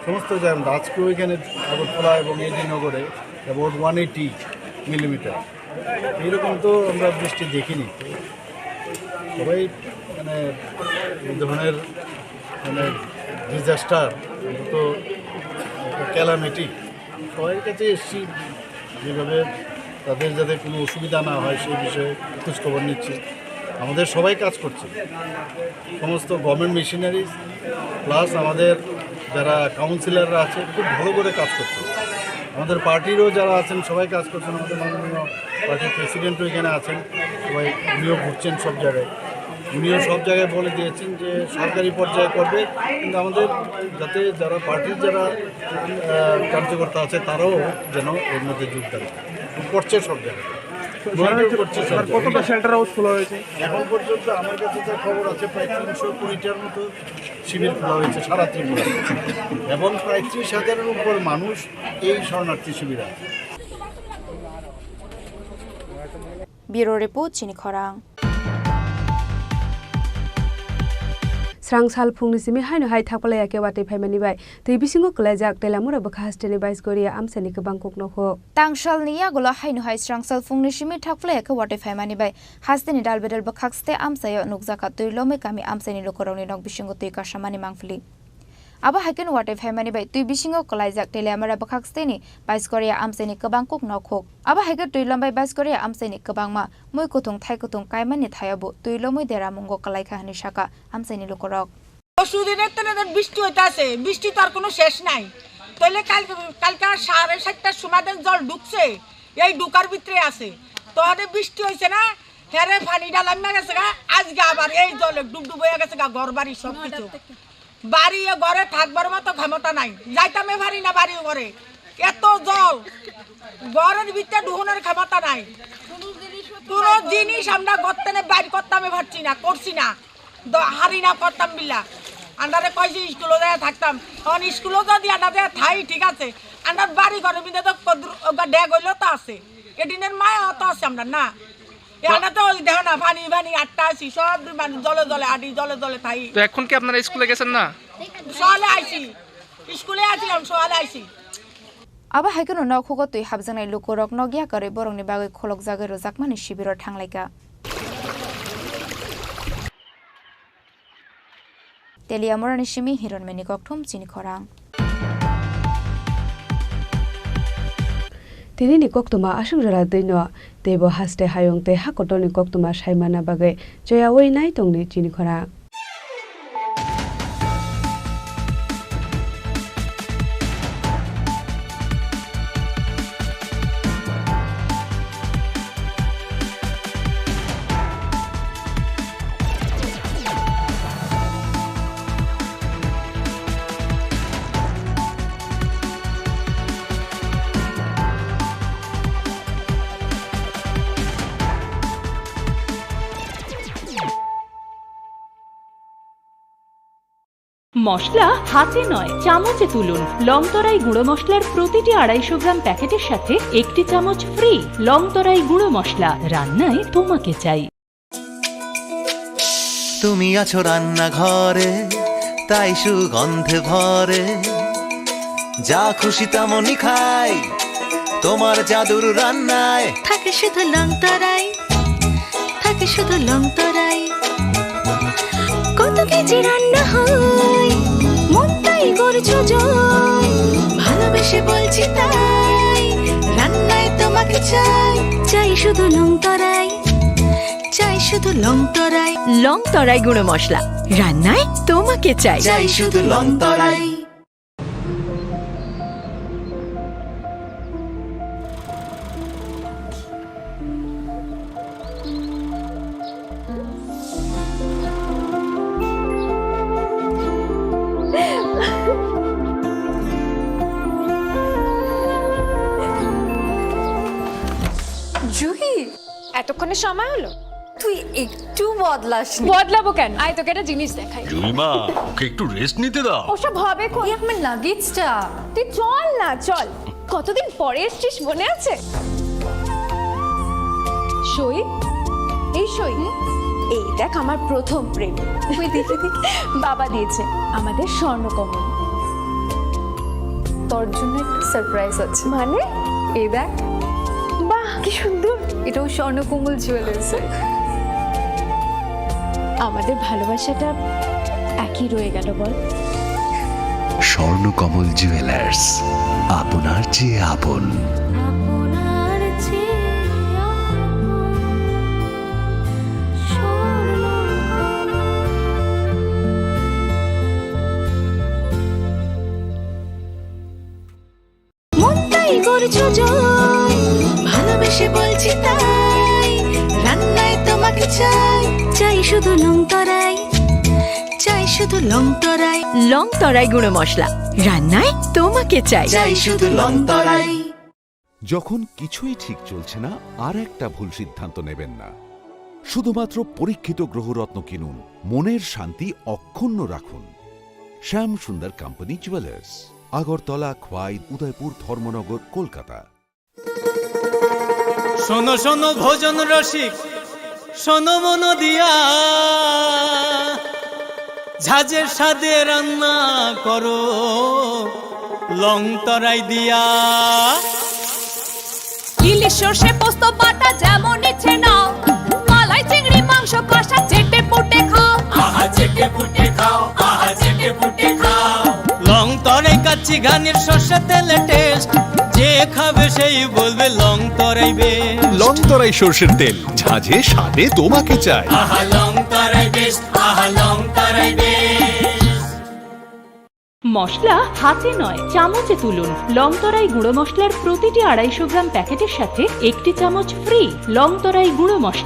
সমস্ত জায়গা, আজকেও এখানে আগরতলা এবং এডিনগরে অ্যাবাউট ওয়ান এইটি মিলিমিটার। এইরকম তো আমরা বৃষ্টি দেখিনি। সবাই মানে এই ধরনের মানে ডিজাস্টার তো একটা ক্যালামিটি। সবাই কাছে এসছি, যেভাবে তাদের যাতে কোনো অসুবিধা না হয় সেই বিষয়ে খোঁজখবর নিচ্ছি। আমাদের সবাই কাজ করছে, সমস্ত গভর্নমেন্ট মিশনারি প্লাস আমাদের যারা কাউন্সিলররা আছে খুব ভালো করে কাজ করছে। আমাদের পার্টিরও যারা আছেন সবাই কাজ করছেন। আমাদের মাননীয় পার্টির প্রেসিডেন্টও এখানে আছেন, সবাই উনিও ঘুরছেন সব জায়গায়। উনিও সব জায়গায় বলে দিয়েছেন যে সরকারি পর্যায়ে করবে, কিন্তু আমাদের যাতে যারা পার্টির যারা আহ, কার্যকর্তা আছে তারাও যেন এর মধ্যে যোগদান করছে সব জায়গায়। মনে হচ্ছে করছে সব স্যার, জায়গায়। কতটা শেল্টার হাউস খোলা হয়েছে? এখন পর্যন্ত আমার কাছে যা খবর আছে, প্রায় তিনশো কুড়িটার মতো শিবির খোলা হয়েছে সারা ত্রিপুরা, এবং প্রায় ত্রিশ হাজারের উপর মানুষ এই শরণার্থী শিবিরে আছে। Bureau report, Chini Khorang. Srang sal phungni simi haino hai thakpalai ya khe watwi phaimani bai twi bisingo kwlaijak Teliamura bwkha hasteni Baisgoria amchaini kwbang kuk nokhok. Tangsalni yagulo haino hai srang sal phungni simi thakpalai ya khe watwi phaimani bai hasteni dalbedal bwkhak ste amchaio nukjakha twi lomwi kami amchaini lukurokni nok bisingo twi kasamani mangpili. Abo hai kheno watwi phaimani bai twi bisingo kwlaijak Teliamura bwkhak steni Baisgoria amchaini kwbang kuk nokhok. Abo hai khe twi lombai Baisgoria amchaini kwbangma mui kuthung thai kuthung kaimani thaio bo twi lomwi dera mungo kwlaikha hwnwi sakha amchaini lukurok. পরশুদিনের থেকে যে বৃষ্টি হইতাছে, বৃষ্টি তো আর কোনো শেষ নাই। তাহলে কাল, কালকে সাড়ে সাতটার সময় দেন জল ঢুকছে, এই ঢুকার ভিতরে আছে। তো অনেক বৃষ্টি হয়েছে না, হেরে পানি ডালাম না গেছে গা, আজকে আবার এই জলে ডুব ডুব হয়ে গেছে গা, ঘর বাড়ি সব কিছু। বাড়ি এ ঘরে থাকবার মতো ক্ষমতা নাই, যাইতামে পারি না বাড়ি ঘরে, এত জল, ঘরের ভিতরে ঢুকনের ক্ষমতা নাই। কোনো জিনিস আমরা ঘর থেকে বাইর করতামে পারছি না, করছি না, দ-, হারি না করতাম বিল্লা। আন্ডারে কয় যে স্কুলে যায় থাকতাম, এখন স্কুলে যদি আন্ডারে থাই ঠিক আছে, আন্ডার বাড়ি ঘরের ভিতরে তো কদ্দুর ওগা ড্যাগ হইলেও তো আছে, এদিনের মায়া তো আছে আমরা না। এখানে তো ওই দেখো না, পানি, পানি, আটটা আছি, সব মানুষ জলে জলে আডি, জলে জলে থাই। তো এখন কি আপনারা স্কুলে গেছেন না? সকালে আইছি, স্কুলে আছিলাম, সকালে আইছি। Abo hai kheno nok hugo twi habjaknai lukurok nok yakarwi borokni bagwi kholokjagwi rwjakmani sibiro thanglaikha. Teliamurani simi Hironmeni kokthum chini khorang. Tinini koktwma aswk jora twino teibo haste hayung tei ha kotorni koktwma saimana bagwi choyaui nai tongni chini khorang. মশলা হাতে নয়, চামচে তুলুন। লংতরাই গুঁড়ো মশলার প্রতিটি আড়াইশো গ্রাম প্যাকেটের সাথে একটি চামচ ফ্রি। লংতরাই গুঁড়ো মশলা, রান্নায় তোমাকে চাই। তুমি আছো রান্নাঘরে, তাই সুগন্ধে ভরে। যা খুশি তেমনই খাই, তোমার জাদুর রান্নায়। থাকে শুধু লংতরাই, থাকে শুধু লংতরাই। কত কেজি রান্না হয়, মনটাই করছো জয়। ভালোবেসে বলছি তাই, রান্নায় তোমাকে চাই। চাই শুধু লংতরাই, চাই শুধু লংতরাই। লংতরাই গুঁড়ো মশলা, রান্নায় তোমাকে চাই। চাই শুধু লংতরাই। জুহি, এতক্ষণে সময় হলো? তুই একটু বদলাসনি। বদলাবো কেন? আয়, তোকে একটা জিনিস দেখাই। জুইমা, ওকে একটু রেস্ট নিতে দাও। ওসব হবে কোন? এই আমার লাগেজটা। তুই চল না, চল। কতদিন পরে এসছিস, মনে আছে? সই, এই সই, এই দেখ আমার প্রথম প্রেম। কই দেখি, দেখি। বাবা দিয়েছে, আমাদের স্বর্ণকমল। তোর জন্য একটা সারপ্রাইজ আছে। মানে? এই দেখ। বাহ, কি সুন্দর। এটাও স্বর্ণকমল জুয়েলার্সের। আমাদের ভালোবাসাটা একই রয়ে গেল, বল? স্বর্ণকমল জুয়েলার্স, আপনার চেয়ে আপন। আপনার চেয়ে আপন স্বর্ণকমল। মনটাই করছো জয়, ভালোবেসে বলছি তাই, রান্নায় তোমাকে চাই, চাই শুধু লং তরাই, চাই শুধু লং তরাই। লং তরাই গুঁড়ো মশলা, রান্নায় তোমাকে চাই। চাই শুধু লং তরাই। যখন কিছুই ঠিক চলছে না, আর একটা ভুল সিদ্ধান্ত নেবেন না। শুধুমাত্র পরীক্ষিত গ্রহরত্ন কিনুন, মনের শান্তি অক্ষুণ্ণ রাখুন। শ্যাম সুন্দর কোম্পানি জুয়েলার্স, আগরতলা, খোয়াই, উদয়পুর, ধর্মনগর, কলকাতা। শোনো শোনো ভোজন রসিক, শোনো মন দিয়া, ঝাঁঝের স্বাদে রান্না করো লং তরাই দিয়া। ইলিশ সর্ষে পোস্ত বাটা যেমন ইচ্ছে নাও, মালাই চিংড়ি মাংস কষা চেটে পুটে খাও। আহা চেটে পুটে খাও, আহা চেটে পুটে খাও। লং তরাই কাচ্চি ঘানির সর্ষে তেলে টেস্ট, যে খাবে সেই বলবে লং তরাই বেস্ট। লং তরাই সর্ষের তেল, ঝাঁঝে স্বাদে তোমাকে চাই। আহা লং তরাই বেস্ট, আহা লং তরাই বেস্ট। মশলা হাতে নয়, চামচে তুলুন। লং তরাই গুঁড়ো মশলার প্রতিটি আড়াইশো গ্রাম প্যাকেটের সাথে একটি চামচ ফ্রি। লং তরাই গুঁড়ো মশলা।